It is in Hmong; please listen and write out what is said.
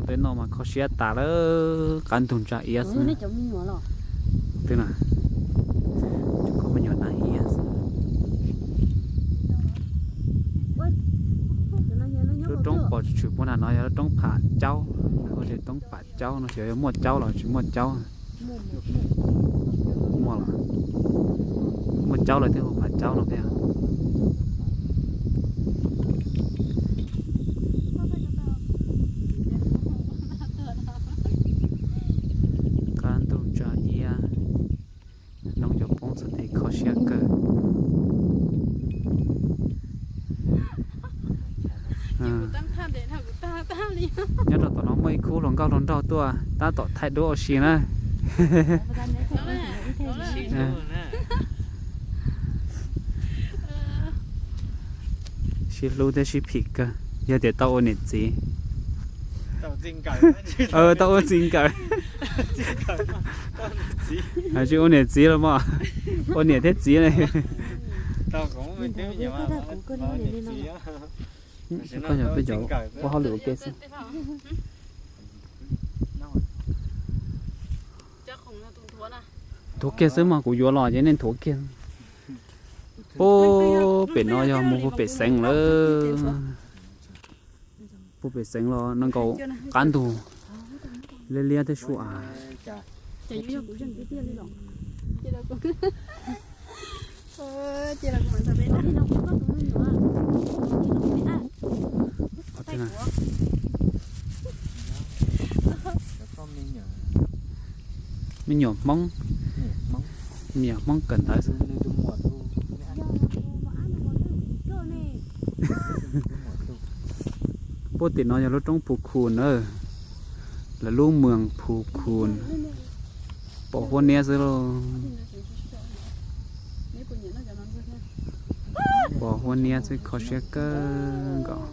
Peb noj mas kho siab tas lawm, qab ntug ntsa iab xwb. Twb na, cov koj me nyuam nas iab xwb. Lub roob pom tshwm pub nag no yog lub roob Pham Caub, hu tias roob Pham Caub no xyov yog muaj caub los tsis muaj caub. Muaj los, muaj caub lawm thiaj hu Pham Caub no thiab. Qab ntug ntsa iab, hnub yuav poob txog tid kho siab kawg. Nyob rau tom no muaj ib khub hluas nkauj hluas nraug tuaj tab tom thaij duab ua si na. Sib hlub thiab sib phim kawg, yog tias tau ua niam txiv. Tau ua txiv nkawm. Hais tsis ua niam txiv los mas, ua niam thiab txiv ne. Koj yog peb cov ua hauj lwm ua ke xwb. Nthuav kiag xwb mas kuv yuav los ces nej nthuav kiag. Puag pem no yog mus puag pem xeev lawm. Puag pem xeev los no nkaus qab ntug liab liab thiab sua av. Me nyuam Hmoob, me nyuam Hmoob kawm ntawv xwb. Puag tim no yog lub roob Phu Khu na, lawv lub moos Phu Khu, pom huab niab xwb lauj. Pom huab niab xwb kho siab kawg nkaus.